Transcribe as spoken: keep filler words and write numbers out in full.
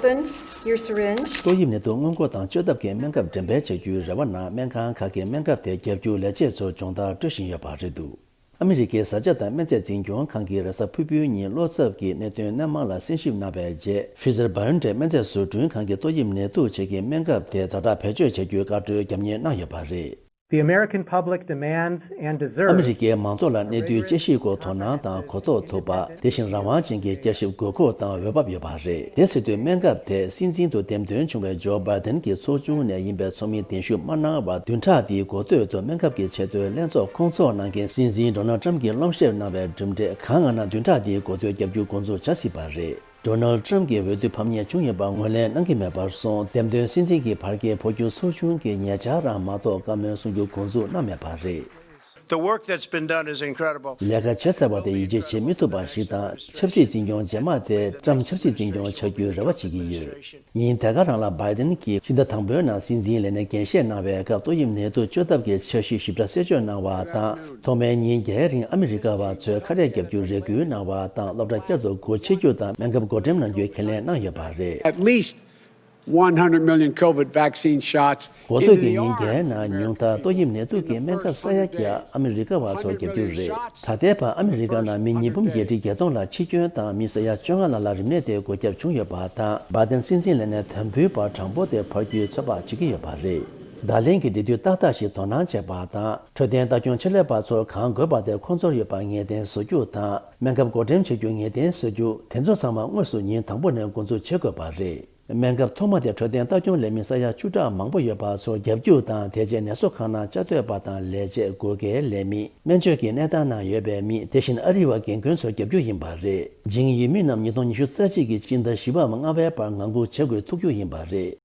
Open your syringe. ཏོག་དབྱིབས་ནད་དུག་སྔོན་འགོག་དང་བཅོས་ཐབས་ཀྱི་སྨན་ཁབ་འགྲེམས་སྤེལ་བྱ་རྒྱུའི་རེ་བ་གནང་སྨན་ཁང་ཁག་གི་སྨན་ཁབ་དེ་བརྒྱབ་རྒྱུ་ལས་བྱེད་ཚོར་སྦྱོང་བརྡར་སྤྲོད་བཞིན་ཡོད་པ་རེད་འདུག་ཨ་མི་རི་ཀའི་བཟའ་བཅའ་དང་སྨན་རྫས་འཛིན་སྐྱོང་ཁང་གིས་རེས་གཟའ་ཕུར་བུའི་ཉིན་བློ་འཚབ་ཀྱི་གནད་དོན་སྣེ་མང་ལ་གསན་ཞིབ་གནང་བའི་རྗེས། Pfizer BioNTech སྨན་རྫས་བཟོ་སྐྲུན་ཁང་གི་ཏོག་དབྱིབས་ནད་དུག་ཆེད་ཀྱི་སྨན་ཁབ་དེ་ཛ་དྲག་བེད་སྤྱོད་བྱ་རྒྱུའི་བཀའ་འཁྲོལ་རྒྱབ་གཉེར་གནང་ཡོད་པ་རེད། The American public demands and deserves ཨ་མི་རི་ཀའི་མང་ཚོགས་ལ་གནས་ཚུལ་དཔྱད་ཞིབ་སྐོར་དོ་སྣང་དང་གོ་རྟོགས་ཐུབ་པ། དེ་བཞིན་རང་དབང་ཅན་གྱི་བསྐྱར་ཞིབ་དགོས་མཁོ་དང་འོས་བབ་ཡོད་པ་རེད། དེ་སྲིད་དུས་སྨན་ཁབ་དེ་སྲིད་འཛིན་དུ་འདེམས་ཐོན་བྱུང་བའི་ཇོ་བྷའི་ཏན་གྱི་ཚོགས་ཆུང་ནས་ཡིན་པའི་ཚོགས་མི་གདན་ཞུ་མ་གནང་བར་བདུན་ཕྲག་འདིའི་འགོ་སྟོད་དུ་སྨན་ཁབ་ཀྱི་ཆེད་དོན་ལྷན་ཚོགས་སྐོང་ཚོགས་གནང་མཁན་སྲིད་འཛིན་ཌོ་ནལ་ཊམ་གྱིས་སློབ་བཤེར་གནང་བའི་གྲུབ་འབྲས་གང་ང་ན་བདུན་ཕྲག་འདིའི་འགོ་སྟོད་བརྒྱབ་རྒྱུ་འགོ་འཛུགས་བྱ་སྲིད་པ་རེད། ཌོ་ནལ་ཊམ་གྱིས་འོས་བསྡུ་ཕམ་ཉེས་བྱུང་ཡོད་པར་ངོས་ལེན་གནང་གི་མེད་པར་སོང་། འདེམས་ཐོན་སྲིད་འཛིན་གྱི་ཕར་སྐྱེལ་འཕོ་འགྱུར་ཚོགས་ཆུང་གིས་ཉེ་ཆར་རང་མ་གཏོགས་བཀའ་མོལ་གསུང་རྒྱུ་འགོ་འཛུགས་གནང་མེད་པ་རེད། The work that's been done is incredible. ལས་ཀ་བྱས་ཚར་བ་དེ་ཡིད་ཆེས་བྱེད་མི་ཐུབ་པ་ཞིག་དང་། ཆབ་སྲིད་འཛིན་སྐྱོང་རྗེས་མ་དེ་ཊམ་ཆབ་སྲིད་འཛིན་སྐྱོང་བྱ་རྒྱུའི་རེ་བ་བྱེད་ཀྱི་ཡོད། ཉིན་དེ་ག་རང་ལ་བྷའི་ཏན་གྱིས་ཕྱི་ཟླ་དང་པོའི་ནང་སྲིད་འཛིན་ལས་གནས་འགན་བཞེས་གནང་བའི་སྐབས་ཏོག་དབྱིབས་ནད་དུག་བཅོས་ཐབས་ཀྱི་འཆར་གཞི་ཞིབ་ཕྲ་གསལ་བརྗོད་གནང་བ་དང་། ཐོག་མའི་ཉིན་བརྒྱད་རིང་ཨ་མི་རི་ཀ་བ་ཚོས་ཁ་རས་བརྒྱབ་རྒྱུར་རེ་སྐུལ་གནང་བ་དང་། སློབ་གྲྭ་བསྐྱར་དུ་སྒོ་ཕྱེ་རྒྱུ་དང་སྨན་ཁབ་བགོ་འགྲེམས་གནང་རྒྱུའི་ཁས་ལེན་གནང་ཡོད་པ་རེད། At least one hundred million COVID vaccine shots འགོ་སྟོད་ཀྱི་ཉིན་བརྒྱད་ནང་ཉུང་མཐར་ཏོག་དབྱིབས་ནད་དུག་གི་སྨན་ཁབ་ས་ཡ་བརྒྱ་ཨ་མི་རི་ཀ་བ་ཚོར་བརྒྱབ་རྒྱུ་རེད། ད་ལྟའི་བར་ཨ་མི་རི་ཀ་ནང་མི་ཉིས་འབུམ་བརྒྱད་ཁྲི་བརྒྱད་སྟོང་ལ་འཆི་སྐྱོན་དང་མི་ས་ཡ་བཅོ་ལྔ་ལྷག་ལ་རིམས་ནད་དེ་འགོས་ཁྱབ་བྱུང་ཡོད་པ་དང་། བྷའི་ཏན་སྲིད་འཛིན་ལས་གནས་དམ་འབུལ་བར་གྲངས་འབོར་དེ་འཕར་རྒྱུའི་ཚོད་དཔག་བྱེད་ཀྱི་ཡོད་པ་རེད། བརྡ་ལན་གྱི་འབྲེལ་མཐུད་ཏག་ཏག་ཞིག་དོ་སྣང་བྱས་པ་དང་། འཕྲོད་བསྟེན་ལྟ་སྐྱོང་ཆེད་ལས་པ་ཚོར་གང་དགོས་པ་དེ་ཁོང་ཚོར་ཡོད་པ་ངེས་གཏན་བཟོ་རྒྱུ་དང་། སྨན་ཁབ་བགོ་འགྲེམས་བྱེད་རྒྱུ་ངེས་གཏན་བཟོ་རྒྱུ། དེ་ཚོ་ཚང་མ་དངོས་སུ་ཉིན་དང་པོ་ནས་འགོ་འཛུགས་བྱེད་དགོས་པ་རེད། སྨན་ཁབ་ཐོག་མ་དེ་འཕྲོད་བསྟེན་ལྟ་སྐྱོང་ལས་མི་ས་ཡ་བཅུ་ཕྲག་མང་པོ་ཡོད་པ་ཚོར་བརྒྱབ་རྒྱུ་དང་། དེ་རྗེས་ནད་གསོ་ཁང་ནང་བཅའ་སྡོད་པ་དང་། ལས་བྱེད། སྒོ་ཁའི་ལས་མི། སྨན་བཅོས་ཀྱི་གནས་སྟངས་ནང་ཡོད་པའི་མི། དེ་བཞིན་ཨ་རི་བ་རྒན་རྒོན་ཚོར་བརྒྱབ་རྒྱུ་ཡིན་པ་རེད། ཇིང་ཡུས་མི་རྣམས་ཉིས་སྟོང་ཉི་ཤུ་རྩ་གཅིག་གི་སྤྱི་ཟླ་བཞི་པའམ་ལྔ་པའི་བར་ངང་སྒུག་བྱེད་དགོས་ཐུག་རྒྱུ་ཡིན་པ་རེད།